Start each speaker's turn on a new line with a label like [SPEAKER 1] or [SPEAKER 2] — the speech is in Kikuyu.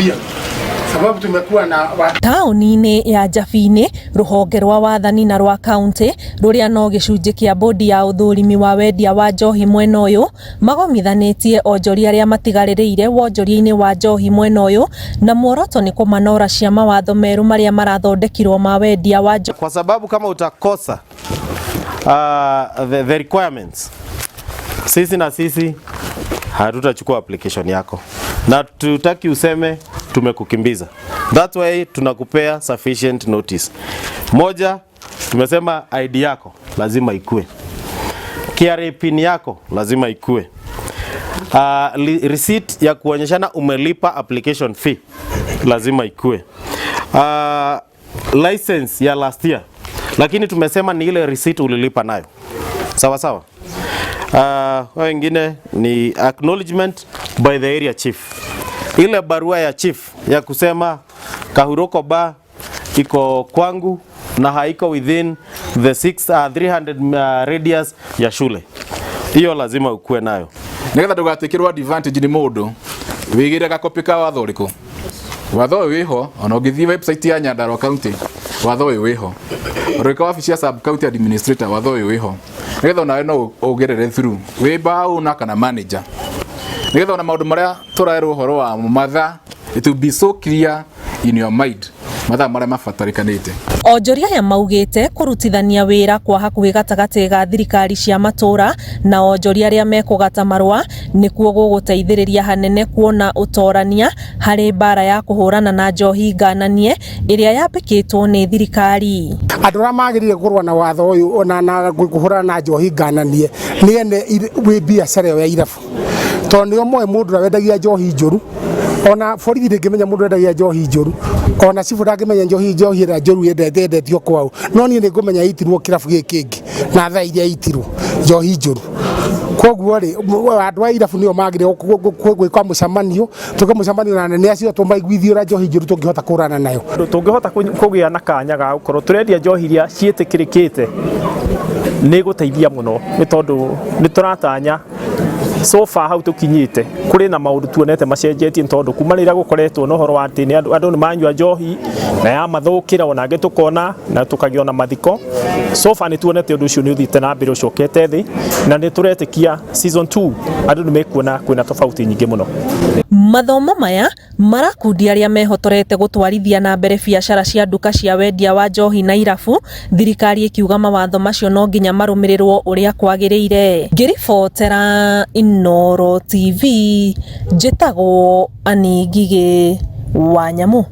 [SPEAKER 1] Pia sababu tumekuwa na watu
[SPEAKER 2] Taũni-inĩ ya Njabini, rũhonge rwa wathani na rwa kauntĩ rũrĩa no gĩcunjĩ kĩa bodi ya ũthũrimi wa wendia wa njohi mwena ũyũ magomithanĩtie onjoria arĩa matigarĩrĩire wonjoria-inĩ wa njohi mwena ũyũ na muoroto nĩ kũmanora cia mawatho merũ marĩa marathondekirwo ma wendia wa njohi.
[SPEAKER 3] Kwa sababu kama utakosa the requirements, sisi na sisi hatutachukua application yako na tutaki useme tumekukimbiza. That's why tunakupea sufficient notice. Moja, tumesema ID yako lazima ikue, KRA PIN yako lazima ikue, receipt ya kuonyeshana umelipa application fee lazima ikue, license ya last year, lakini tumesema ni ile receipt ulilipa nayo, sawa sawa. Wengine ni acknowledgement by the area chief, ile barua ya chief ya kusema Kahuroko Bar iko kwangu na haiko within the 300 radius ya shule, hiyo lazima ukuwe nayo.
[SPEAKER 4] Nigetha ndũgatĩkĩrwo advantage nĩ mũndũ wĩgĩre gakopi ka watho ũrĩkũ. Watho ũyũ wĩho, ona ũngĩthiĩ website ya Nyandarua County, watho ũyũ wĩho. Ũrĩka wabici ya sub county administrator, watho ũyũ wĩho, nigetha onawe no ũgerere through wĩ bar owner kana manager, nigetha ona maũndũ marĩa tũraerwo ũhoro wa mathaa, it will be so clear in your mind mathaa marĩa mabatarĩkanĩte.
[SPEAKER 2] Onjoria aya maugĩte kũrutithania wĩra kwa hakuhĩ gatagatĩ ga thirikari cia matũra na onjoria arĩa mekũgata marũa nĩkuo gũgũteithĩrĩria hanene kuona ũtorania harĩ mbara ya kũhũrana na njohi ngananie ĩrĩa yambĩkĩtwo nĩ thirikari.
[SPEAKER 1] Andũ arĩa magĩrĩire kũrũa na watho ũyũ ona na kũhũrana na njohi ngananie nĩ ene wĩ biacara ĩyo ya irabu, tondũ nĩo moĩ mũndũ ũrĩa wendagia njohi njũru. Ona borithi ndĩngĩmenya mũndũ wendagia njohi njũru, ona cibũ ndangĩmenya njohi ĩrĩa njũru yendetio kwao, no niĩ nĩngũmenya itirwo kĩrabu gĩkĩ kĩngĩ na thaa iria itirwo njohi njũru. Koguo rĩ, andũ a irabu nĩo magĩrĩirwo gwĩka mũcemanio, tũke mũcemanio na anene acio, tũmaiguithie ũrĩa njohi njũru tũngĩhota kũhũrana nayo.
[SPEAKER 5] Tũngĩhota kũgĩa na kanya ga gũkorwo tũrendia njohi iria ciĩtĩkĩrĩkĩte, nĩ gũteithia mũno, nĩ tondũ nĩ tũratanya so far hau tũkinyĩte kũrĩ na maũndũ tuonete macenjetie, nĩ tondũ kuma rĩrĩa gũkoretwo na ũhoro wa atĩ nĩ andũ nĩ manyua njohi na ya mathũkĩra, ona angĩ tũkona na tũkagĩa na mathiko. So far nĩ tuonete ũndũ ũcio nĩ ũthiĩte na mbere ũcokete thĩ, na nĩ tũretĩkia season 2 andũ nĩ mekuona kwĩna tofauti nyingĩ mũno.
[SPEAKER 2] Mathomo maya marakundia arĩa mehotorete gũtwarithia na mbere biacara cia nduka cia wendia wa njohi na irabu, thirikari ĩkiuga mawatho macio no nginya marũmĩrĩrwo ũrĩa kwagĩrĩire. Ngĩribotera Inooro TV, njĩtagwo Annie Ngigĩ wa Nyamu.